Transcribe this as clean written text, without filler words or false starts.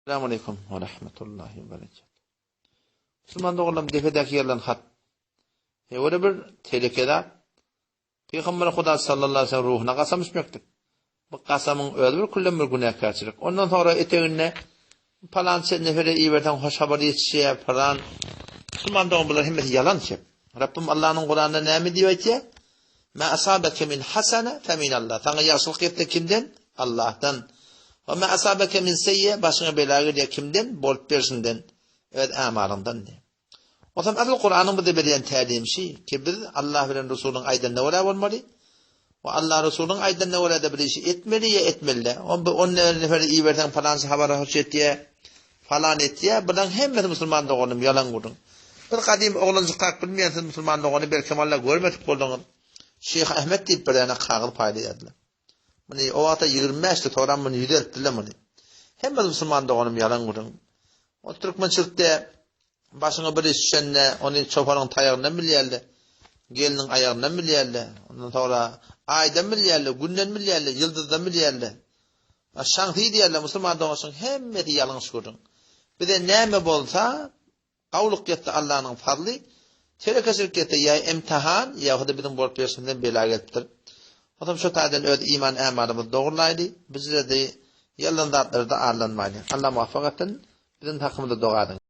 Esselamu aleýkum we rahmetullahi we berekatuh. Musulman doganlarym depedäki ýerden hat. Hewere bir teleke zat. Pygamber Huda sallallahu aleyhi ve sellem ruhuna kasam içmekdir. Bu kasamyň özi bir küllen bir günäkärçilik. Ondan sonra eteginde palança nefere iberseň hoş habar ýetişýär, falan. Musulman dogan bular hemmesi ýalan şep. Rabbim Allah'nyň Kur'an'da näme diýip aýtýar? Ma asabeke min hasana fe min Allah. Saňa ýagşylyk ýetse kimden? Allahdan. Wa ma asabeke min seyye başyňa bela gelýär kimden? Bolup berşinden, öz amalyňdan diýär. Onsoň asyl Kur'anyň bize berýän tälimi şi ki biz Allah bilen Resulyň aýdanyna görä bolmaly. We Allah Resulyň aýdanyna görä-de bir işi etmeli ýa etmeli däl. On bir on neferi iberseň palança habara hoş ýetýär. Falan etýär, bulaň hemmesi musulman doganym ýalan gürrüň. Bir gadym oglanjykkak bilmeýän siz musulman dogany belkem Alla görmedik bolduňyz. Şeýh Ahmet diýip bir däne kagyz paýlaýardylar. Muny o wagta 25-di, soňra muny ýüzeltdiler muny. Hemmesi musulman doganym ýalan gürrüň. O türkmençilikde başyňa bir iş düşende ony çopanyň taýagyndan bilýärler, gelniň aýagyndan bilýärler, ondan soňra aýdan bilýärler, günden bilýärler, ýyldyzdan bilýärler. Şaňsy diýerler, musulman dogaşyň hemmesi ýalňyş gürrüň. Bize näme bolsa, gawulyk ýetse Allanyň fazly, telekeçilik ýetse ýa imtihan, ýa-da biziň bolup ýörşümizden bela gelipdir. Onsoň şo taýdan öz iman ämalymyzy dogurlaýly, bizlerde ýalan zatlarda aldanmaýly. Allah muwaffak etsin, biziň hakymyzda doga ediň.